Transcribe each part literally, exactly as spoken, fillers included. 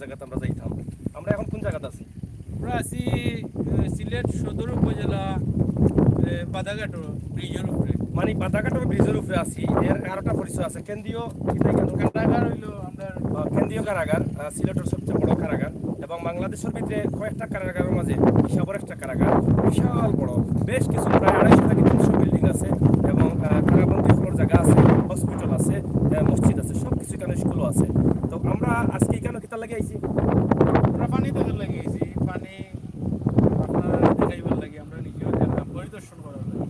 জাগাত আমরা যাইতাম। আমরা এখন কোন জাগাত আছি? আমরা আছি, এ, সিলেট সদর উপজেলা, এ, বাদাঘাট ব্রিজের উপরে। মানে বাদাঘাটর ব্রিজের উপরে আছি। এর আরোটা পরিচয় আছে, কেন্দ্রীয়, কিতা কেন? কারাগার হইলো আমরা আহ, কেন্দ্রীয় কারাগার, আহ, সিলেটর সবচেয়ে বড় কারাগার এবং বাংলাদেশর ভিতরে কয়েকটা কারাগারর মাঝে হিসাবর একটা কারাগার, বিশাল বড়, বেশ কিছু, প্রায় আড়াইশো থাকি তিনশো বিল্ডিং আছে এবং, আহ, কারাবন্দী হওয়ার জায়গা আছে, হসপিটাল আছে, আহ, মসজিদ আছে, সব কিছু এখানে, স্কুলও আছে। তো আমরা আজকে এখানে কিতার লাগি আইছি? আমরা পানি দেখার লাগি আইছি, পানি আপনারা দেখাইবার লাগি আমরা নিজেও দেখলাম, পরিদর্শন করার লাগি।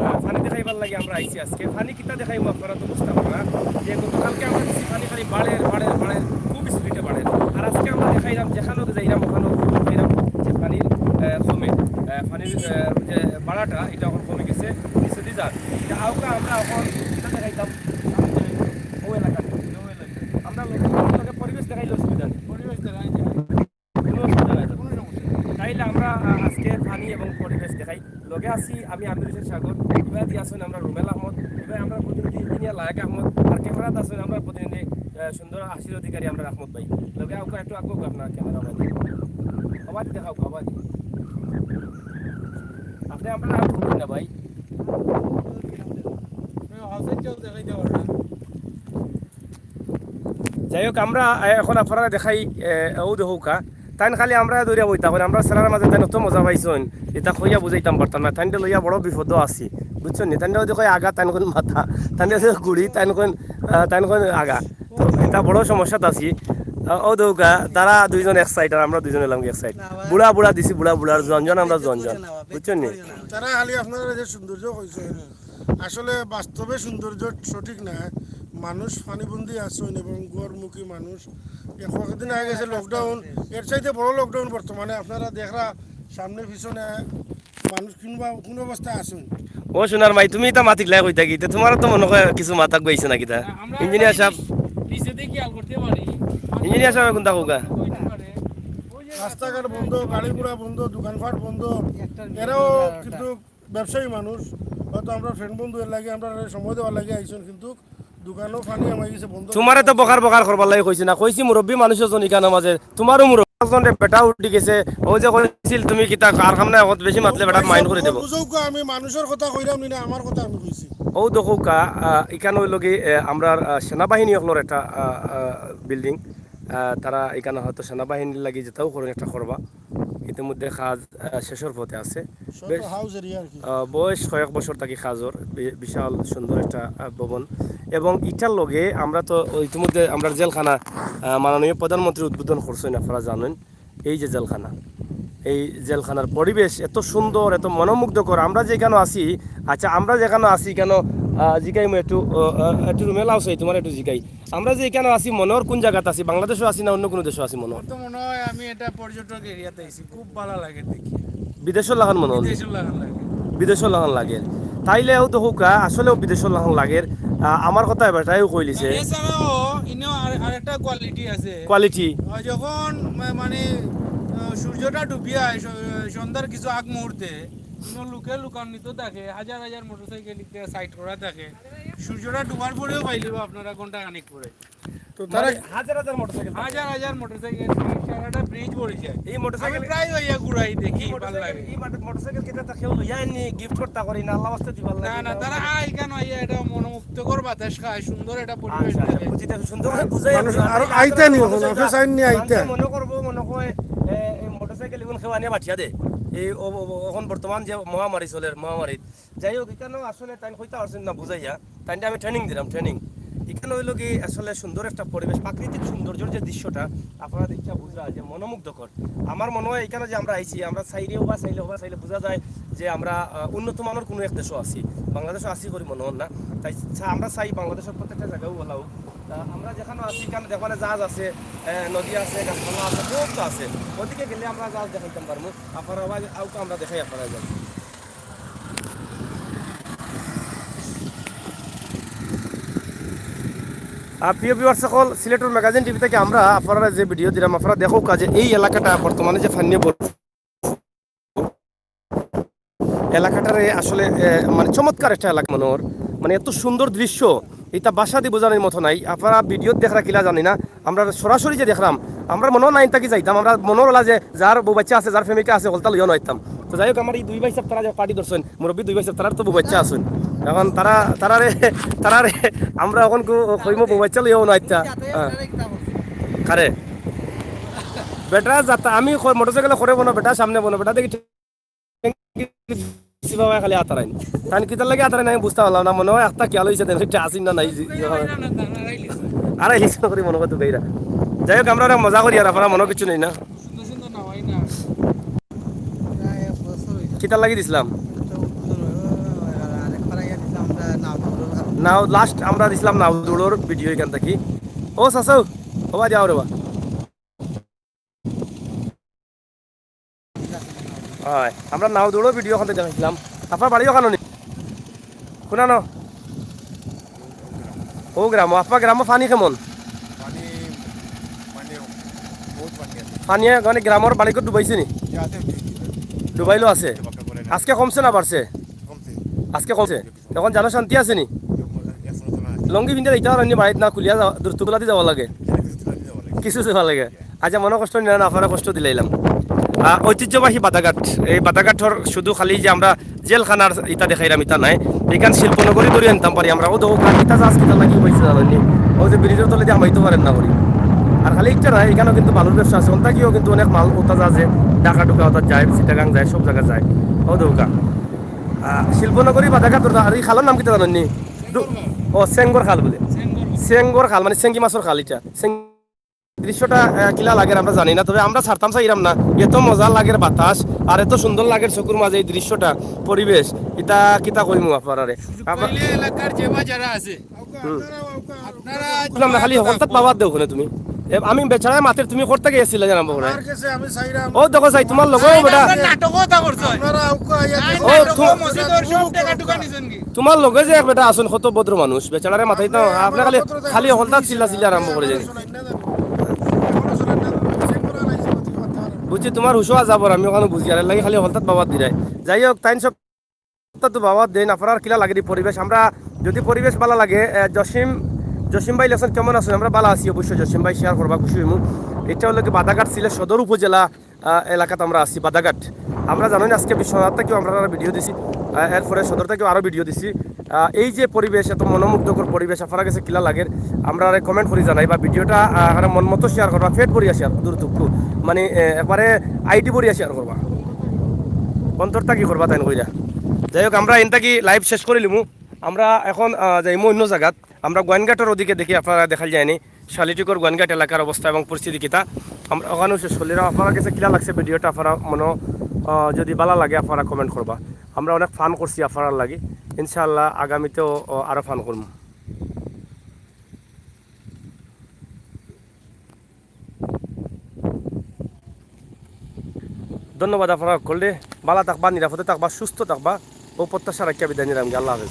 আহ, পানি দেখাইবার লাগি আমরা আইছি আজকে। পানি কিতা দেখাইমু আপনারা তো বুঝতা পাররা যে গতকালকে আমরা দেখছি পানি খালি বাড়ের, বাড়ের, বাড়ের, খুব স্পিডে বাড়ের। আর আজকে আমরা দেখাইলাম যেখানো যাইরাম ওখানো দেখাইলাম যে পানির, আহ, কমে, আহ, পানির, আহ, যে বাড়াটা এটা এখন কমে গেছে, নিচে দিয়ে যার। এটা আউকা আমরা এখন কিতা দেখাইতাম, ও এলাকা, ও এলাকা। আমরা লগে, লগে পরিবেশ দেখাইলে অসুবিধা নেই। পরিবেশ দেখাই কোনো অসুবিধা নাই তো। কোনো সমস্যা নেই। তাইলে আমরা, আহ, আজকে পানি এবং পরিবেশ দেখাই। লগে আছি আমি আমির হোসেন সাগর, ইবাদি আছেন আমরা রুমেল আহমদ, ইবাদি আমরা প্রতিনিধি ইঞ্জিনিয়ার লায়েক আহমদ, আর ক্যামেরাত আছেন আমরা প্রতিনিধি, আহ, সুন্দর আশির অধিকারী আমরা আহমদ ভাই। লগে আউকা একটু আগুক আপনার ক্যামেরা ভাই। আওয়াজ দেখাও, আওয়াজ। আপনি আমরা আর করবেন না ভাই। আমি হাউসের চোখ দেখাইতে পারলাম। যাই হোক, আমরা, আহ, এখন আপনারা দেখাই, আহ, ও দেখুকা, তাইন খালি আমরা দৌড়িয়া বইতা করি, আমরা সেলার মাঝে তাইন অত মজা পাইছইন, এটা কইয়া বুঝাইতাম পারতাম না। তাইনটা লইয়া বড় বিপদ আছি, বুঝছইন নি? তাইনটা ওই দেখো আগা, তাইন কোন মাথা, তাইন কোন গুড়ি, তাইন কোন, আহ, তাইন কোন আগা। তো এটা বড় সমস্যাত আছি। আহ, ও দেখুকা, তারা দুইজন এক সাইড আর আমরা দুইজন এলাম এক সাইড। বুড়া বুড়া দিছি, বুড়া বুড়ার জন জন, আমরা জন জন, বুঝছইন নি? তারা খালি আপনারা যে সৌন্দর্য কইছে, আসলে বাস্তবে সৌন্দর্য সঠিক না। মানুষ পানিবন্দী আছেন এবং গড়মুখী মানুষ। এক কয়েকদিন আগে গেছে লকডাউন, এর চাইতে বড় লকডাউন বর্তমানে। আপনারা দেখরা সামনে পিছনে মানুষ কোন বা-, কোন অবস্থা আছেন। ও সোনার মাই, তুমি এটা মাতিক লাই কইতা কি? তে তোমারও তো মনে হয় কিছু মাথা গইছে নাকি তা? আমরা ইঞ্জিনিয়ার সাহেব, নিচে দিয়ে খেয়াল করতে পারি। ইঞ্জিনিয়ার সাহেব এখন থাকুকা। হইতে পারে। ওই যে রাস্তাঘাট বন্ধ, গাড়ি ঘোড়া বন্ধ, দোকানপাট বন্ধ। এরাও কিন্তু ব্যবসায়ী মানুষ, হয়তো আমরা ফ্রেন্ড বন্ধু এর লাগি আমরা সময় দেওয়ার লাগি আইছেন, কিন্তু দোকানও পানি আমার গেছে বন্ধ। তোমারে তো বকার বকার করবার লাগি কইছি না, কইছি মুরব্বী মানুষ আছইন ইখানর মাঝে, তোমারও মুরব্বী একজন রে বেটা উঠি গেছে, ও যে কইছিল তুমি কিতা কার কাম না, অত বেশি মাতলে বেটা মাইন্ড করে দেবো। বুঝুক, আমি মানুষের কথা কইরাম নি না, আমার কথা আমি কইছি। ও দেখুকা, আহ, ইখান হইল কি, আহ, আমরার, আহ, সেনাবাহিনী অকলর একটা, আহ, আহ, বিল্ডিং। আহ, তারা ইখান হয়তো সেনাবাহিনীর লাগি যেটাও করেন একটা করবা। ইতিমধ্যে কাজ, আহ, শেষর পথে আছে। সব বেশ, হাউস এরিয়া আর কি। আহ, বয়স কয়েক বছর থাকি কাজর, বি-, বিশাল সুন্দর একটা, আহ, ভবন। এবং ইটার লগে আমরা তো ইতিমধ্যে আমরা জেলখানা, আহ, মাননীয় প্রধানমন্ত্রী উদ্বোধন করছেন, আপনারা জানেন। এই যে জেলখানা, এই জেলখানার পরিবেশ এত সুন্দর, এত মনোমুগ্ধকর। আমরা যেখানে আছি, আচ্ছা, আমরা যেখানে আছি কেন, আহ, জিকাইমু একটু, আহ, আহ, একটু রুমেল আও চাই, তোমার একটু জিকাই। আমরা যে এখানে আছি, মনোর কোন জায়গাতে আছি? বাংলাদেশও আছি না অন্য কোনো দেশও আছি মনোর? তো মনে হয় আমি এটা পর্যটক এরিয়াতে আইছি, খুব ভালো লাগে দেখি। বিদেশর লাখান মনোর? বিদেশর লাখান লাগে। বিদেশর লাখান লাগে। তাইলে ও তো হোকা, আসলেও বিদেশর লাখান লাগে। আহ, আমার কথা এবারটাইও কইলিছে। এছাড়াও ইনো আর আরেকটা কোয়ালিটি আছে। কোয়ালিটি। আর যখন মা-, মানে, আহ, সূর্যটা ডুবিয়া আয়, স-, সন্ধ্যার কিছু আগ মুহূর্তে, ইনো লোকে লোকান্বিত থাকে, হাজার হাজার মোটরসাইকেল ইতে সাইড করা থাকে। সূর্যটা ডুবার পরেও পাইলে আপনারা ঘন্টা খানিক পরে। তো তারা হাজার হাজার মোটরসাইকেল। হাজার হাজার মোটরসাইকেল, সারাটা ব্রিজ ভরে যায়। এই আমি মোটরসাইকেল, প্রায় হইয়া ঘুরাই, দেখি এই ভালো লাগে। মোটরসাইকেল, এই মোটর-, মোটরসাইকেল কিতা তা কেউ লইয়া আইনি গিফট করতা করি না, আল্লাহ ওয়াস্তে দিবার না লাগে। না, তারা আয় কেন আইয়া এটা মনোমুগ্ধকর বাতাস খায়, সুন্দর একটা পরিবেশ আচ্ছা, আচ্ছা, থাকে। বুঝি, তা সুন্দর করে বুঝাই মানুষ দিও। আরো আমরা আইতা নি মানুষ এখন, আমরা আপনি চাইন নি আইতা। মানুষে মনে করবো, মনে হয়, এ, এই মোটরসাইকেল এখন কেউ আনিয়া বাটিয়া দে। এই ও, ও, ও, এখন বর্তমান যে মহামারী চলের, মহামারী। যাই হোক, এখানেও আসলে তাই কইতা পারছেন না বুঝাইয়া, তাইনরে আমি ট্রেনিং দিলাম, ট্রেনিং। এখানে হইলো কি আসলে সুন্দর একটা পরিবেশ, প্রাকৃতিক সৌন্দর্যর যে দৃশ্যটা আপনারা দেখিয়া বুঝরা যে মনোমুগ্ধকর। আমার মনে হয় এখানে যে আমরা আইছি, আমরা চাইলে ওবা চাইলে ওবা চাইলে বুঝা যায় যে আমরা, আহ, উন্নত মানের কোনো এক দেশও আছি, বাংলাদেশও আছি করি মনে হয় না। তাই চা-, আমরা চাই বাংলাদেশের প্রত্যেকটা জায়গাও ভালা হোক। তা আমরা যেখানে আছি এখানে দেখবানে জাহাজ আছে, আহ, নদী আছে, গাছপালা আছে, বহুত তো আছে। ওদিকে গেলে আমরা জাহাজ দেখাইতাম পারবো। আপনারা আবার আউকে আমরা দেখাই আপনারা যাই। আর প্রিয় ভিউয়ার্স সকল, সিলেটর ম্যাগাজিন টিভি থেকে আমরা আপনারা যে ভিডিও দিলাম, আপনারা দেখো কাজে এই এলাকাটা বর্তমানে যে ফানিয়ে বড় এলাকাটারে আসলে, এ, মানে চমৎকার একটা এলাকা মনোর, মানে এত সুন্দর দৃশ্য। ইতা ভাষা দি বুঝানির মতো নাই। আপনারা ভিডিওত দেখরা কিলা জানি না, আমরা সরাসরি যে দেখরাম, আমরার মনো নাই ইতা কি যাইতাম, আমরার মনো অইলা যে যার বউ বাচ্চা আছে, যার প্রেমিকা আছে, হকলতা লইয়াও নাইতাম। তো যাই হোক, আমার ই দুই ভাইসাব তারা যে পার্টি ধরছইন, মুরব্বি দুই ভাইসাব, তারার তো বউ বাচ্চা আছইন। এখন তারা, তারারে, তারারে আমরা এখন কইমু বউ বাচ্চা লইয়াও নাইতা। হ্যাঁ। কারে? বেটা যাতা, আমি মোটরসাইকেলে করে বনো, বেটা সামনে বনো, বেটা দেখি সিবাবায় খালি আতারাইন। তাইন কিতার লাগি আতারাইন আমি বুঝতাম পারলাম না, মনো অয় একটা খেয়াল অইছে দেন, ইটা আসিন না নাই। আরে হিস করি মনো অয় দুকাইরা। যাই হোক, আমরা অনেক মজা করি আর আপনারা মনো কিচ্ছু নেই না। কিতার লাগি দিছিলাম? নাও, লাস্ট আমরা দিছিলাম নাও দৌড়র ভিডিও এখান থাকি। ও চাচাও, ও বা যাও রে বা। অয়, আমরা নাও দৌড়র ভিডিও অখান দেখাইছিলাম। আপনার বাড়ি অখানো নি? কোনানো? ও গ্রাম, আপনার গ্রামো পানি কেমন? পানি, মানে, বহুত পানি আছে। পানিয়ে মানে গ্রামর বাড়িঘর ডুবাইছে নি? যে আছে, ডুবাইলো আছে। আজকে কমছে না বাড়ছে? কমছে। আজকে কমছে। এখন জানো শান্তি আছে নি? লঙ্গি পিন্দিয়া যাইতা পারইন নি বাড়িত, না খুলিয়া যাওয়া, দূর তুলাদি যাওয়া লাগে? কিছু যাওয়া লাগে। আচ্ছা, মনো কষ্ট নিন না, আপনারে কষ্ট দিলাইলাম। আহ, ঐতিহ্যবাহী বাদাঘাট, এই বাদাঘাটর শুধু খালি যে আমরা জেলখানার ইতা দেখাইরাম, ইতা নায়। ইখান শিল্পনগরী ধরি আনতাম পারি আমরা। ও দেখো, কার কিতা জাহাজ কিতা লাগি পাইছে জানো নি? ও যে ব্রিজর তলেদি হামাইতো পারের না করি। আর খালি ইটা নায়, ইখানো কিন্তু বালুর ব্যবসা আছে। অন্তা কিও কিন্তু অনেক মাল অতা জাহাজে ঢাকা ঢুকা অতা যায়, চিটাগাং যায়, সব জাগা যায়। ও দেখো। আহ, শিল্পনগরী বাদাঘাট ধরতা, আর ই খালর নাম কিতা জানো নি? দু-, ও, সেঙ্গর খাল বুলে। সেঙ্গর খাল, মানে সেঙ্গি মাছর খাল ইটা। সেং-, দৃশ্যটা, আহ, কিলা লাগের আমরা জানি না, তবে আমরা ছাড়তাম চাইরাম না। এত মজা লাগের বাতাস, আর এত সুন্দর লাগের চকুর মাঝে এই দৃশ্যটা, পরিবেশ, ইতা কিতা কইমু আপনারারে। সুযোগ পাইলে এলাকার যে বা যারা আছে, হুম। আপনারা বুঝলাম না, খালি হকলতাত বাবাত দেও কেনে তুমি? এ, আমি বেচারায় মাতের, তুমি করতে গেছিলে জানাম বলে। আমার কাছে আমি চাইরাম। ও দেখো চাই, তোমার লগে বেটা। নাটকও তা করছো। আপনারা আউকা আইয়া দেখো। ও, নাটকও তু- মসজিদর সব টাকা টুকা নিছেন কি? তোমার লগে যে এক বেটা আছইন, কত ভদ্র মানুষ, বেচারারে মাতাইতা, আপনে খালি, খালি হকলতাত চিল্লা চিল্লি আরম্ভ করি দেইন। বুঝছি, তোমার হুশো আজাবর, আমি অখানো বুঝি, আর এর লাগি খালি হকলতাত বাবাত দিরায়। যাই হোক, তাইন সব তো বাবাত দেইন, আপনারার কিলা লাগের ই পরিবেশ? আমরা যদি পরিবেশ ভালা লাগে, এ, জসিম, জসিম ভাই লেখছইন কেমন আছইন? আমরা ভালা আছি অবশ্যই, জসিম ভাই share করবা, খুশি অইমু। ইটা অইলো কি বাদাঘাট সিলেট সদর উপজেলা, আহ, এলাকাত আমরা আছি, বাদাঘাট। আমরা জানইন আজকে বিশ্বনাথ থাকিও আমরা আরো ভিডিও দিছি, আহ, এরপরে সদর থাকিও আরো ভিডিও দিছি। আহ, এই যে পরিবেশ, এত মনোমুগ্ধকর পরিবেশ, আপনারার কাছে কিলা লাগের? আমরারে comment করি জানাইবা। ভিডিওটা, আহ, আরো মন মতো share করবা, পেট ভরিয়া share, দূর দুঃখ, মানে, এ, একবারে আইডি ভরিয়া share করবা, অন্তর থাকি করবা, তাইন কইরা। যাই হোক, আমরা ইন থাকি live শেষ করিলিমু। আমরা এখন, আহ, যাইমু অইন্য জাগাত। আমরা গোয়াইনঘাটর ওদিকে দেখি, আপনারারে দেখাইল যায়নি শালিটিকর গোয়াইনঘাট এলাকার অবস্থা এবং পরিস্থিতি কিতা। আমরা অখানো শেষ করিলিরাম। আপনারার কাছে কিলা লাগছে ভিডিওটা? আপনারা মনো, আহ, যদি ভালা লাগে আপনারা comment করবা। আমরা অনেক fun করছি আপনারার লাগি, ইনশাআল্লাহ আগামীতেও, আহ, আরো fun করমু। ধন্যবাদ আপনারা হকলরে। ভালা থাকবা, নিরাপদে থাকবা, সুস্থ থাকবা। ও প্রত্যাশা রাখিয়া বিদায় নিলাম গি। আল্লাহ হাফেজ।